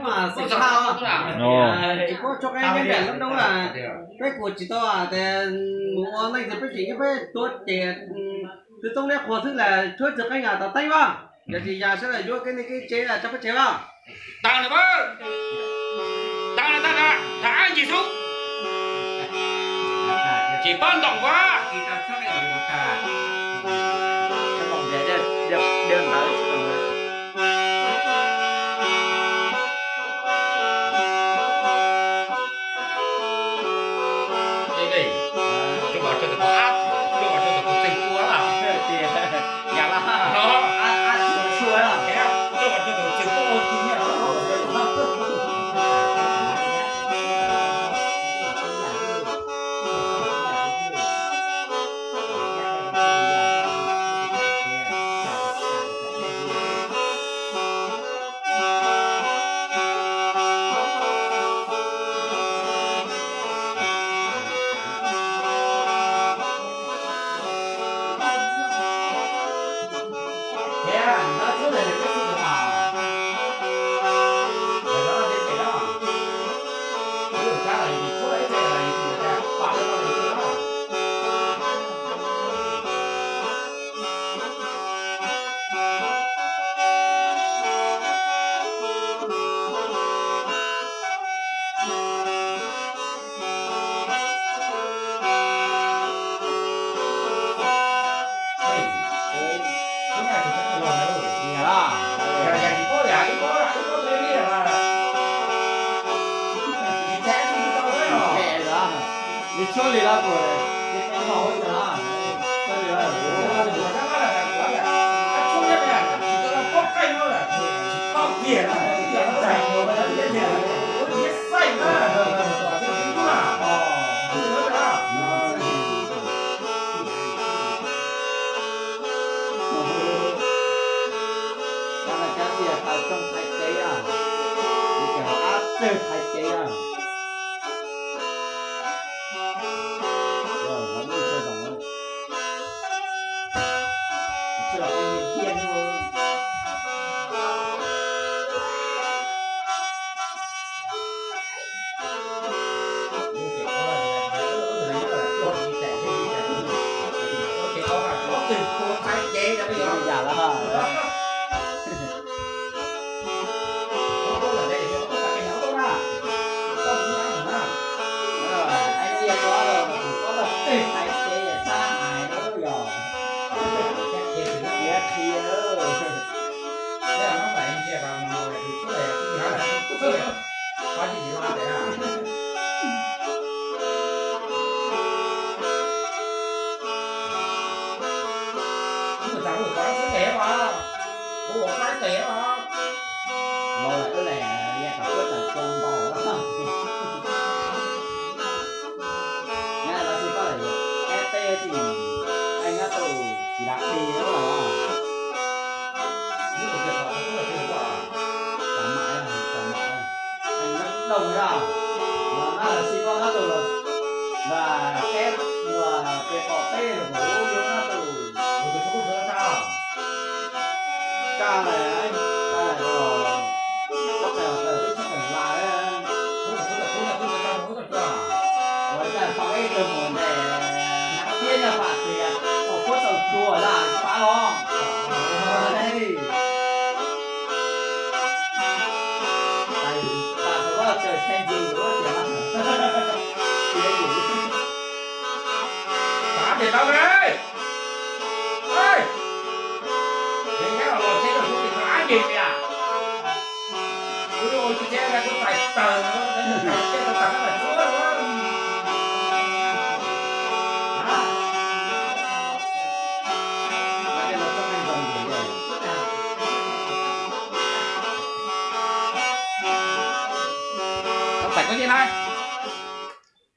Tsis paub tshuaj qeeb nyob nram lub nroog, peb kuj tsis tau tias mus ua neej tias peb tseem nyob peb tuav cem tus txoob liab qhuas xwb las tshuab tsis qeeb tau teeb as. Yog tsis yog sawv daws yuav kev neej kev tsev tso peb tsev as. Tag nrho, tag nrho, tag nrho, tag ab ncig xwb. Tsis paub ntoom as.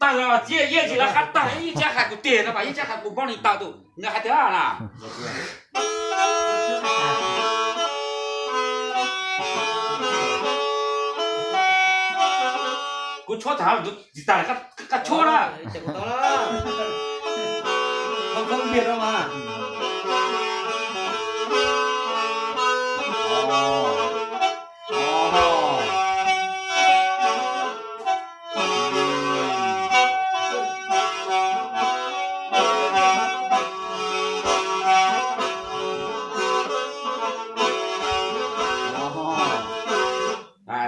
Tawm txiaj yeej tsis lawv qab tag, yeej tsis hais kuv tiag no mas yeej tsis hais kuv npoj ni tawm tus nws hais tias na. Kuv tshuab tag tsis tas qab tshuab na.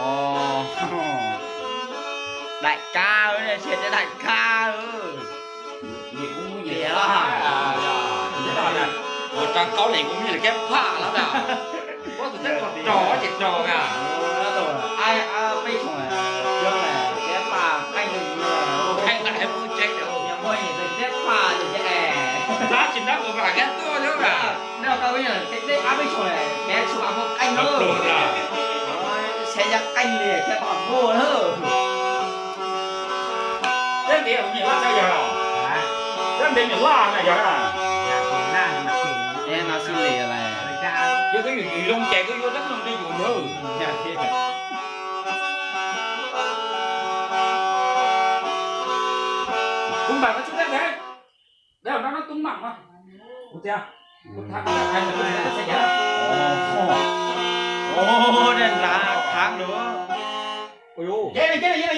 Ov, daim kab, tsis tias daim kab. Ua rau kaub lees kuv muaj li kab phaj lawm na. Ua tus teb rog ces rog na. Peb xyoo kab phaj qeej, qeej na muaj tseeb, muaj tseeb phaj li es. Nrab tsis nrab kuv mam nqa tuaj xwb na. Noj koj ib yam tej dej qab peb xyoo, kev tshuav muaj qeej na. Xyov yog qeej li thiab pom npuaj na. Dab ntiav niam laj na yog, dab ntiav niam laj na yog na. No xwb li lawm. Yog koj yuav yus zoo ces koj yuav dab zoo li yus yog. Kuv npam no tsis dab ntiav, dab no no tub mam no. Kuv tias, kuv tham, kuv tham, kuv tham. Ov, dab nrab khab lawm.